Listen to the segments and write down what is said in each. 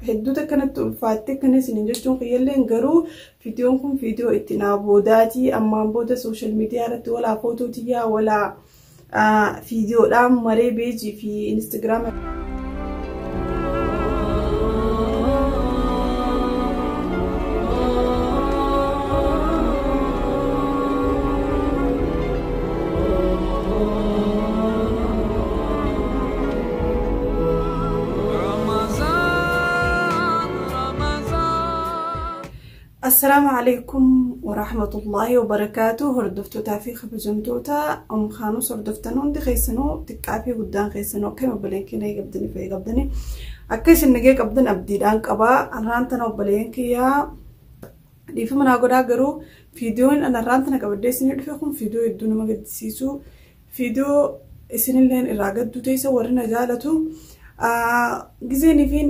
Hedduu akkanatti ulfaatte akkana isiniin jechuun kiyyalleen garuu viidiyoon kun viidiyoo itti naa boodaatii ammaan booda sooshaal miidiyaa irratti walaa footoo tiyyaa walaa viidiyoodhaan maree beejii fi instagiraama. Assalaamu alaikum warahmatullaahi wabarakaatu. Hordoftootaa fi kabajamtoota Kaanus hordoftan hundi keessanuu xiqqaa fi guddaan keessanuu akkam obboleen keenya qabdanii fi qabdanii akka isin nagee qabdan abdiidhaan qabaa. Har'aan tana obboleen kiyyaa dhiifama naa godhaa garuu viidiyoon an har'aan tana qabadhee isinii dhufe kun viidiyoo hedduu nama gaddisiisu viidiyoo isinilleen irraa gadduu teessa warri na jaalatu gizeen ifiin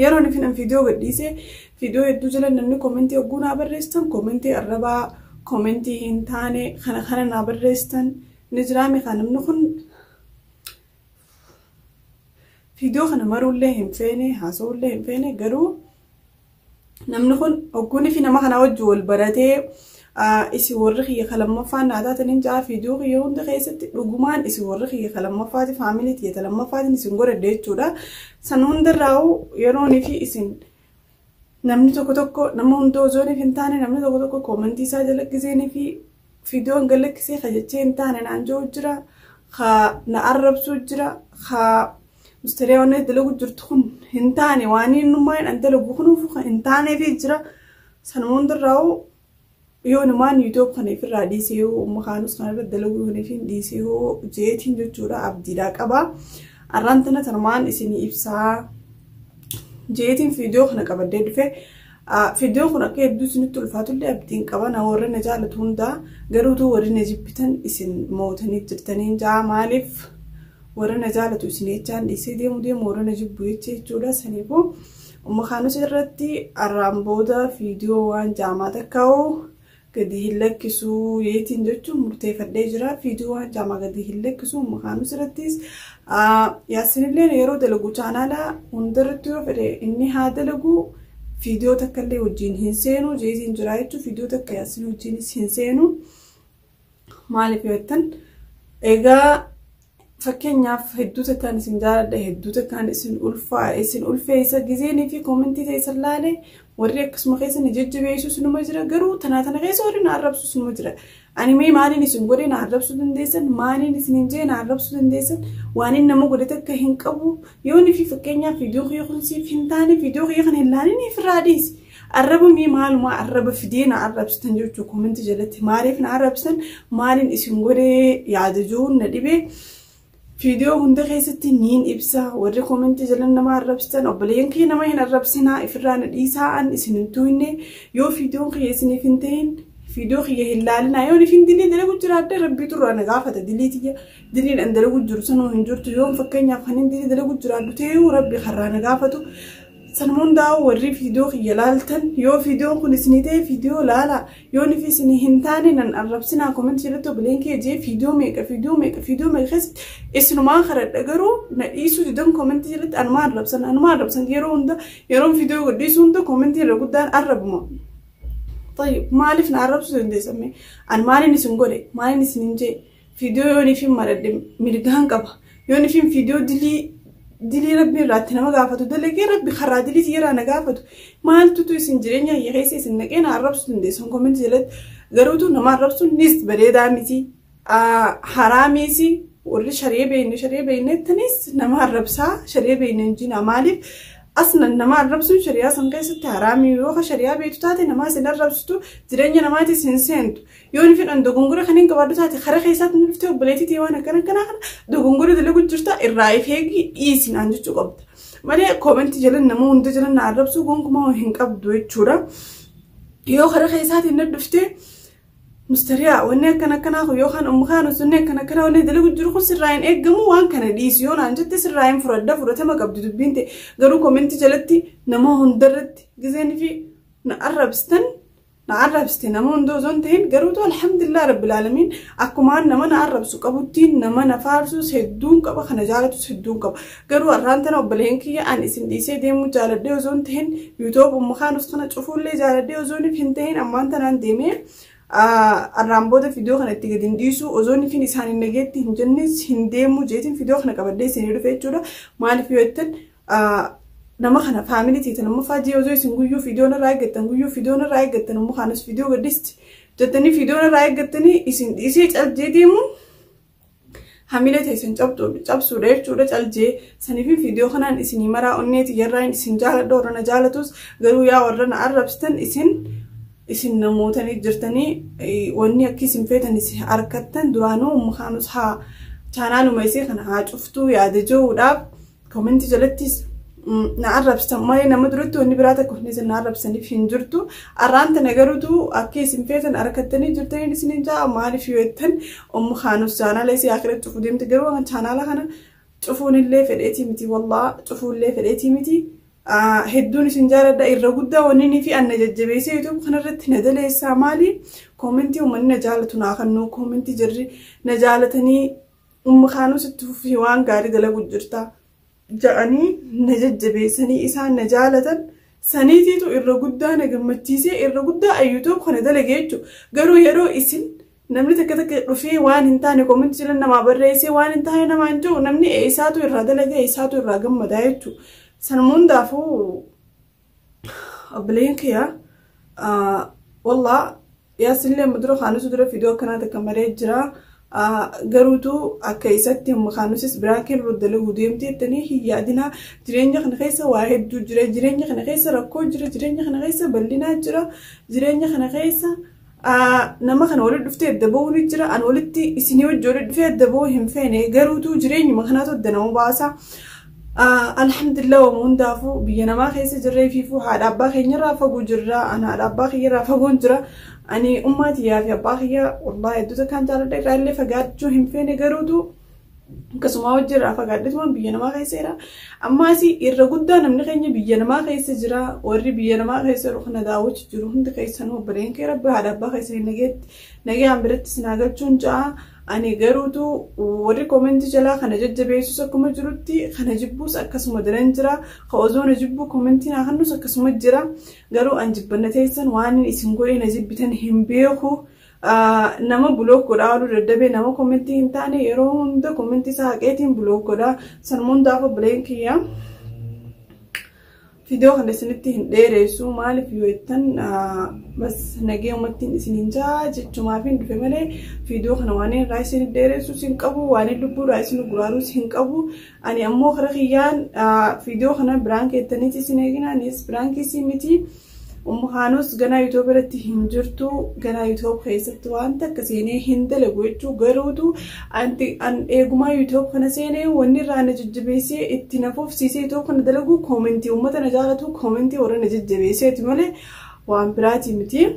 yeroon ifin an viidiyoo gadhiise viidiyoo hedduu jala namni koomentii hogguu naa barreessitan koomentii arrabaa koomentii hin taane kana kana naa barreessitan ni jiraame kan namni kun viidiyoo kana maruullee hin feene haasa'ullee hin feene garuu namni kun hogguun fi nama kana wajji wal baratee isin warri kiyya kalammaffaan naa taataniin ja'a viidiyoo kiyya hunda keessatti dhugumaan isin warri kiyya kalammaffaati faamilii tiyya lammaffaatiin isin godhadhe jechuudha. San hundarraa'u yeroonii fi isin namni tokko tokko nama hunda osoo hin taane namni tokko tokko koomentii isaa jala giseenii fi viidiyoon galakkisee kajachee hin taane naan jiru jira ka na arrabsuu jira ka mustariyaa waan dalagu jirtu kun hin taane waan innummaa hin dalagu kunuuf hin taaneefi jira. Sanuma hundarraa'u yoo namaan yuutuub kana ofirraa dhiisee umma kaanus kana irra dalaguu kana hin dhiisee jeetiin jechuudha abdiidhaa qaba. Har'aan tana tanumaan isinii ibsaa jeetiin viidiyoo kana qabadhee dhufe. Viidiyoon kun akka hedduu isinitti ulfaatullee abdiin qaba. Na warri na jaalatu hundaa garuutu warri na jibbitan isin mootanii jirtaniin ja'a maaliif warri na jaalatu isin jechaan dhiisee deemu deemu warri na jibbu jecha jechuudha. Saniifuu umma kaanus irratti har'aan booda viidiyoo waan jaamaa takkaa'u gadi hin lakkisuu yeetiin jechuun murteeffadhee jira. Viidiyoo waan jaamaa gadi hin lakkisuu umma kaanus irrattis yaasinillee yeroo dalagu chaanaala hundarratti yoo fedhe inni haa dalagu viidiyoo takka illee wajjin hin seenu jeetiin jira jechuun viidiyoo takka yaasin wajjinis hin seenu. Maaliif yoo jettan egaa fakkeenyaaf hedduu takkaan isin jaaladha hedduu takkaan isin ulfaa isin ulfeessa gizeenii fi koomentii ta'e laale warri akkasuma keessa ni jajjabeessu sinuma jira garuu tanaa tana keessa warri na arrabsu sinuma jira. Ani mee maaliin isin godhe na arrabsuu dandeessan maaliin isin hin jee na arrabsuu dandeessan waan inni nama godhe takka hin qabu yoon fi fakkeenyaaf viidiyoo kiyya kun siif hin taane viidiyoo kiyya kana hin laalin ifirraa dhiisi. Arraba mee maalumaa arraba fidee na arrabsitan jechuu koomentii jalatti maaliif na arrabsitan maaliin isin godhe yaada jiruun na dhibee. Viidiyoo hunda keessatti niin ibsa warri koomentii jalan nama arrabsitan obboleeyyan kiyya nama hin arrabsinaa ifirraa na dhiisaa an isin hin tuuynne yoo viidiyoon kiyya isiniif hin ta'in viidiyoo kiyya hin laalinaa yoo ifin dilii dalagu jiraadde rabbiitu irraa na gaafata dilii tiyya diliin an dalagu jiru sanuu hin jirtu yoo fakkeenyaaf kan hin dilii dalagu jiraaddu ta'ee rabbi karraa na gaafatu. Sanuma hundaa'u warri viidiyoo kiyya laaltan yoo viidiyoon kun isinii ta'e viidiyoo laalaa yoo nufi isinii hin taane nan arrabsinaa koomentii jalatti obboleen kiyya jee viidiyoo meeqa viidiyoo meeqa viidiyoo meeqa keessatti isinumaan karadha garuu na dhiisuu didan koomentii jalatti anumaa arrabsan anumaa arrabsan yeroo hunda yeroon viidiyoo gadhiisuu hunda koomentii irra guddaan arrabuma. Tayyib maaliif na arrabsuu dandeessan an maaliin isin godhe maaliin isin hin jee viidiyoo yoo niif hin maradhe mirgaan qaba yoo niif hin viidiyoo dilii dilii rabbi irraatti nama gaafatu dalagee rabbi karaa dilii yeroo na gaafatu maaltutu isin jireenya kiyya keessa isin naqee na arrabsuu dandeessan koomentii jalatti garuutu nama arrabsuun nis bareedaa miti haraamiisi warri sharii beekne sharii beeknettanis nama arrabsaa sharii beekne hin jina maaliif aslan nama arrabsuun shariyaa san keessatti haraamii yoo ka shariyaa beektu taate namaa isin arrabsitu jireenya namaatis hin seentu yoo ni fedhan dogongora kan hin qabaaddu taate kara keessaatti ni dhuftee obboleettii waan akkana akkanaa kana dogongora dalagu jirta irraa if eegi dhiisi naan jechuu qabda malee koomentii jalan nama hunda jalan na arrabsuu gonkumaa hin qabdu jechuudha yoo kara keessaatiin na dhuftee mustariyaa wanni akkana akkanaa kun yookaan umma kaanus wanni akkana akkanaa wanni dalagu jiru kun sirraa hin eeggamu waan kana dhiisi yoo naan jette sirraa hin fudhadha fudhatama qabdi dubbiin ta'e garuu koomentii jalatti nama hundarratti gizeen fi na arrabsitan Na arrabsite nama hunda osoo hin ta'in garuutu alhamdulillah rabbil aalamiin akkumaan nama na arrabsu qabuttiin nama na faarsus hedduun qaba kana jaalatus hedduun qaba. Garuu har'aan tana obboleen kiyya an isin dhiisee deemuu jaaladhee osoo hin ta'in YouTube Ummu Kaanus kana cufuullee jaaladhee osoo hin ta'in ammaan tanaan deemee arraan booda fidoo kana itti gadi hin dhiisu osoo hin isaan hin nageetti hin jennes hin deemu jeetiin fidoo kana qabadhee isinii dhufe jechuudha. Maaliif yoo jettan nama kana faamilii teetan amma faajii osoo isin guyyuu fiidoon irraa eeggattan guyyuu fiidoon irraa eeggattan Ummu Kaanus fiidoo gadhiisti jettanii fiidoon irraa eeggattanii isin dhiisee caljee deemu hamilee teessan cabsuudha jechuudha caljee saniif fiidoo kanaan isinii maraa onneeti yarraa isin jaaladha warra na jaalatus garuu yaa warra na arrabsitan isin namootanii jirtanii wanni akka isin feetan isin harkattan duraanuu Ummu Kaanus haa chaanaaluma isii kana haa cuftuu yaada jiruudhaaf koomentii jalattis na arrabsitan malee nama duratti wanni biraa takka wanni isin na arrabsaniif hin jirtu. Arraan tana garuutu akka isin feetan harkattanii jirtanii isin hin ja'a maaliif yoo jettan Ummu Kaanus chaanaala isii akhiratti cufuu deemte garuu chaanaala kana cufuun illee fedheetii miti wallaa cufuun illee fedheetii miti. Hedduun isin jaaladha irra guddaa wanni fi anna jajjabeessee YouTube kanarratti na daleessaa maali koomentii uummanni na jaalatu naa kannuu koomentii jirri na jaalatanii Ummu Kaanus itti fufii waan gaarii dalagu jirta ja'anii na jajjabeessanii isaan na jaalatan saniitiitu irra guddaa na gammachiisee irra guddaa YouTube kana dalage jechuudha. Garuu yeroo isin namni takka takka dhufee waan hin taane koomentii jala namaa barreessee waan hin taane namaan jiru namni eessaatu irraa dalagee eessaatu irraa gammadaa jechuudha. Sanuma hundaafuu obboleen kiyya wallaa yaasillee amma dura Kaanus dura fidoo akkanaa takka maree jira. Garuutu akka isatti Ummu Kaanusis biraakiin irra dalaguu deemtee jettanii hin yaadinaa. Jireenya kana keessa waa hedduu jira. Jireenya kana keessa rakkoo jira. Jireenya kana keessa bal'inaa jira. Jireenya kana keessa nama kana walitti dhuftee adda ba'uu ni jira. An walitti isinii wajji walitti dhufee adda ba'uu hin feene garuutu jireenyuma kanaatu adda nama baasa. Alhamdulillah waan hundaafuu biyya namaa keessa jirree fiifuu haadha abbaa keenyarraa fagoo jirra. Ani haadha abbaa kiyyarraa fagoon jira. Ani ummaa tiyyaa fi abbaa kiyya wallahi hedduu takkaan jaaladha irraa illee fagaachuu hin feene garuutu akkasuma hojii irraa fagaadheetuma biyya namaa keessa jira. Ammaas irra guddaa namni keenya biyya namaa keessa jira. Warri biyya namaa keessa jiru kana daawwachuu jiru hundi keessanuu obboleen kee rabbi haadha abbaa keessa hin nageetti nagaan biratti isin haa galchuun ja'a. Ani garuutu warri koomentii jalaa kana jajjabeessus akkuma jirutti kana jibbuus akkasuma daran jira. Ka osoo na jibbuu koomentii naa kennus akkasuma jira. Garuu an jibbanna teessan waan isin godhee na jibbitan hin beeku. Nama block godhaa ooluu dadhabee nama koomentii hin taane yeroo hunda koomentii isaa haqeetiin block godhaa. Sanuma hundaaf obboleen kiyya. Fidoo kana isinitti hin dheeressu maaliif yoo jettan bas nagee uummattiin isin hin jaa jechumaaf hin dhufe malee fidoo kana waan irraa isin dheeressus hin qabu waan lubbuudhaa isin guraaruus hin qabu. Ani ammoo kara kiyyaan fidoo kana biraan keettaniiti isin eegina anis biraan keessi miti. Ummu Kaanus ganaa YouTube irratti hin jirtu ganaa YouTube keessatti wanta akka seenee hin dalagu jechuu garuutu an eegumaa YouTube kana seenee wanni irraa na jajjabeessee itti na fufsiisee YouTube kana dalagu koomentii uummata na jaalatu koomentii warra na jajjabeesseeti malee waan biraati miti.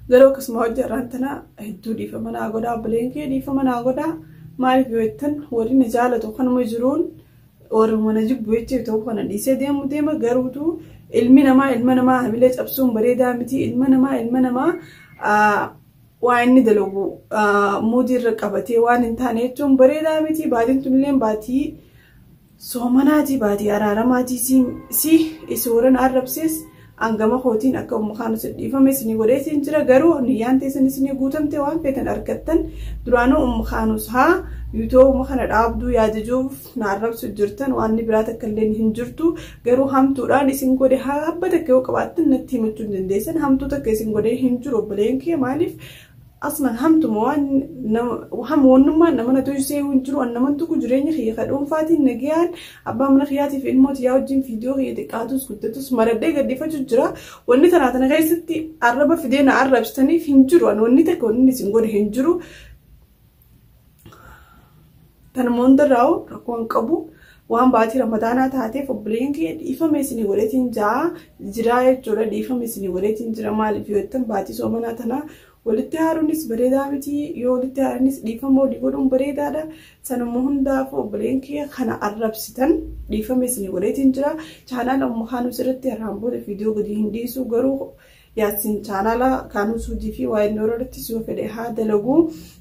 Garuu akkasuma hojii irraan tana hedduu dhiifama naa godhaa obboleen kee dhiifama naa godhaa maaliif yoo jettan warri na jaalatu kanuma jiruun warri mana jibbu jecha YouTube kana dhiisee deemu deema garuutu ilmi namaa ilma namaa hamilee cabsuun bareedaa miti ilma namaa waa inni dalagu muudii irra qabatee waan hin taane jechuun bareedaa miti baatiin tunillee baatii soomanaatii baatii araaramaatii si isa warra na arrabsees hangama kootiin akka Ummu Kaanus dhiifame isinii godheetiin jira garuu niyyaan teessan isinii guutamte waan feetan argattan duraanuu Ummu Kaanus haa YouTube kana dhaabduu yaadajuuf na arrabsu jirtan waan biraa takka illee hin jirtu garuu hamtuudhaan isin godhe haa habba takka yoo qabaattan natti himachuu hin dandeessan hamtuu takka isin godhee hin jiru obboleen kee maaliif aslan hamtuma waan wannummaan nama na tolchee hin jiru an naman tokko jireenya kiyya ka dhuunfaatiin nagayaan abbaa mana kiyyaatiif ilmoo tiyyaa wajjin fiidiyoo kiyya xiqqaatus guddatus maradhee gaddifachuu jira wanni tanaa tana keessatti arraba fidee na arrabsitaniif hin jiru an wanni takka wanni isin godhe hin jiru. Tanuma hundarraa rakkoo hin qabu waan baatii ramadaanaa taateef obboleen kee dhiifame isinii godheetiin jira jechuudha dhiifame isinii godheetiin jira maaliif yoo jettan baatii soomanaa tanaa walitti haaruunis bareedaa miti yoo walitti haaranis dhiifama walii godhuun bareedaadha. Sanuma hundaafuu obboleen kee kana arrabsitan dhiifame isinii godheetiin jira. Chaanaala Ummu Kaanus irratti har'aan booda viidiyoo gadi hin dhiisu garuu Yaasin chaanaala Kaanus hojii fi waa'ee irratti yoo fedhe haa dalagu.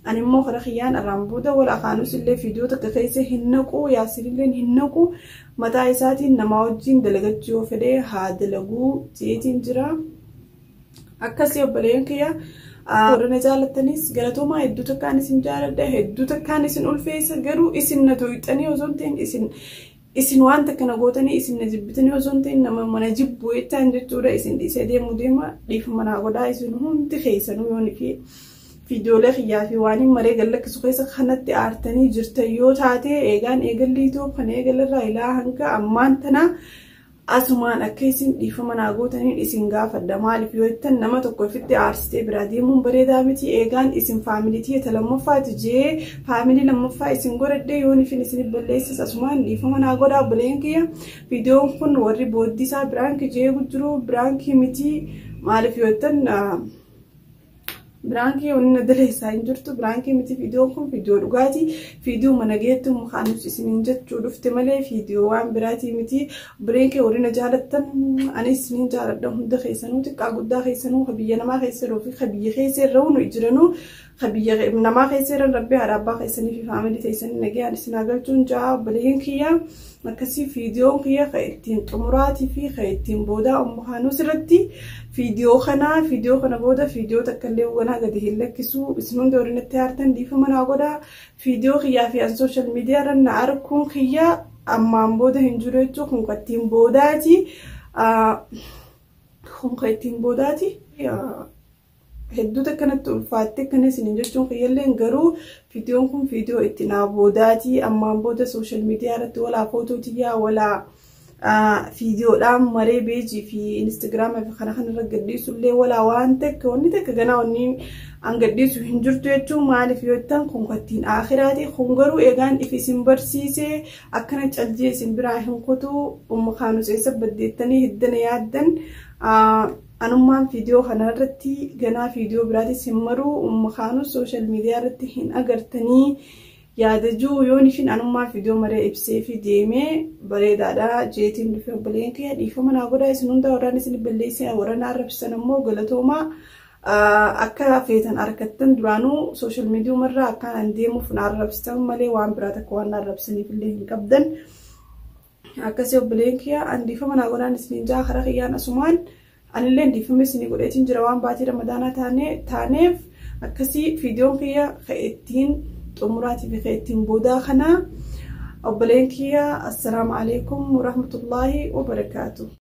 Ani immoo karaa kiyyaan irraan booda wala Kaanus illee viidiyoo takka keessa hin naqu, Yaasin illee hin naqu, mataa isaatiin namaa wajjin dalagachuu yoo fedhe haa dalagu jeetiin jira. Akkasii obboleeyyan kiyya, warra na jaalattanis galatoomaa. Hedduu takkaan isin jaaladha, hedduu takkaan isin ulfeessa. Garuu isin na tooyxanii osoo hin ta'in, isin waan takka na gootanii isin na jibbitanii osoo hin ta'in, nama mana jibbu jechaan jechuudha. Isin dhiisee deemuu deema, dhiifama naa godhaa. Isin hundi keessanuu yoon fi viidiyoolee kiyyaa fi waan hin maree gallakkisu keessa kanatti aartanii jirtan yoo taate, eegaan eegalliitoo kan eegalarraa ilaa hanga ammaan tana asumaan akka isin dhiifama naa gootaniin isin gaafadha. Maaliif yoo jettan, nama tokko ofitti aarsitee biraa deemuun bareedaa miti. Eegaan isin faamilii tiyya lammaffaati jee faamilii lammaffaa isin godhadhe, yoon ifin isin balleessis asumaan dhiifama naa godhaa obboleen kiyya. Viidiyoon kun warri booddee isaa prank jee jiru, prank miti. Maaliif yoo jettan, prank wanni na daleessaa hin jirtu, prank miti. Viidiyoon kun viidiyoo dhugaati. Viidiyoo mana geettu mukaanus isiniin jechuu dhufte malee viidiyoo waan biraatii miti. Obboleen kee warri na jaalattan, ani isiniin jaaladha hunda keessanuu, xiqqaa guddaa keessanuu, ka biyya namaa keessa jiruu fi ka biyya keessa irra nu jiranuu, ka biyya namaa keessa jiran, rabbi haadha abbaa keessanii fi faamilii teessanii nagayaan isin haa galchuun ja'a obboleen kiyya. Akkasii viidiyoon kiyya ka ittiin xumuraatii fi ka ittiin boodaa mukaanus irratti viidiyoo kana, viidiyoo kana booda viidiyoo takka illee wanaa gadi hin lakkisu. Isin hundi warri natti aartan dhiifama naa godhaa. Viidiyoo kiyyaa fi an social media irra na arguun kiyya ammaan booda hin jiru jechuun kun ka ittiin boodaati. Kun ka ittiin boodaati. Hedduu akkanatti ulfaatte akkana isiniin jechuun kiyyallee, garuu viidiyoon kun viidiyoo itti naa boodaati. Ammaan booda social media irratti walaa footoo tiyyaa walaa viidiyoodhaan maree page fi Instagram fi kana kanarra gadhiisullee walaa waan takka wanni takka ganaa wanni an gadhiisu hin jirtu jechuun. Maaliif yoo jettan, kun kattiin akhiraati. Kun garuu eegaan if isin barsiisee akkana caljee isin biraa hin kutu. Umma kaanus eessa baddeettanii hiddana yaaddan? Anummaan viidiyoo kanarratti ganaa viidiyoo biraatis hin maruu, umma kaanus social media irratti hin agartanii yaadajuu yoon ishiin anummaa viidiyoo maree ibsee fi deemee bareedaadha jeetiin dhufe. Obboleen kiyya, dhiifama naa godhaa isin hunda. Warraan isin balleessee, warra na arrabsisan ammoo galatoomaa. Akka feetan argattan. Duraanuu social media irraa akkaan an deemuuf na arrabsitan malee waan biraa takka waan na arrabsaniif illee hin qabdan. Akkasii obboleen kiyya, an dhiifama naa godhaan isiniin jaa. Karaa kiyyaan asumaan anillee dhiifama isinii godheetiin jira waan baatii Ramadaanaa taaneef. Akkasii viidiyoon kiyya ka ittiin xumuraatii fi ka ittiin boodaa kana. Obboleen kiyya, assalaamu alaikum warahmatullaahi wabarakaatu.